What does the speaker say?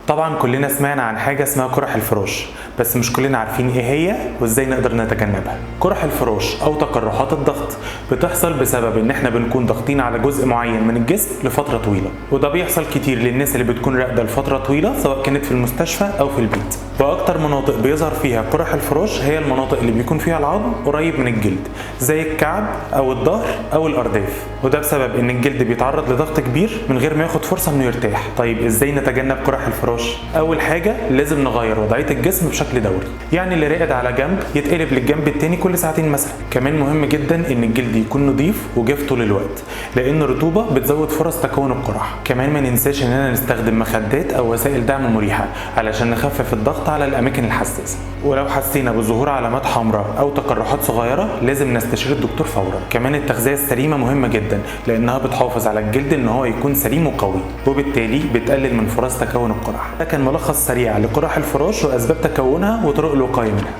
طبعا كلنا سمعنا عن حاجة اسمها قرح الفراش، بس مش كلنا عارفين ايه هي وازاي نقدر نتجنبها. قرح الفراش او تقرحات الضغط بتحصل بسبب ان احنا بنكون ضاغطين على جزء معين من الجسم لفترة طويلة، وده بيحصل كتير للناس اللي بتكون راقدة لفترة طويلة سواء كانت في المستشفى او في البيت. واكتر مناطق بيظهر فيها قرح الفراش هي المناطق اللي بيكون فيها العظم قريب من الجلد، زي الكعب او الظهر او الارداف، وده بسبب ان الجلد بيتعرض لضغط كبير من غير ما ياخد فرصة انه يرتاح. طيب ازاي نتجنب قرح الفراش؟ اول حاجة لازم نغير وضعية الجسم بشكل دوري، يعني اللي راقد على جنب يتقلب للجنب التاني كل ساعتين مثلا. كمان مهم جدا ان الجلد يكون نظيف وجاف طول الوقت، لان الرطوبة بتزود فرص تكون القرح. كمان ما ننساش اننا نستخدم مخدات او وسائل دعم مريحه علشان نخفف الضغط على الاماكن الحساسة. ولو حسينا بظهور علامات حمراء او تقرحات صغيرة لازم نستشير الدكتور فورا. كمان التغذية السليمة مهمة جدا، لانها بتحافظ على الجلد ان هو يكون سليم وقوي، وبالتالي بتقلل من فرص تكون القرح. ده كان ملخص سريع لقرح الفراش واسباب تكونها وطرق الوقاية منها.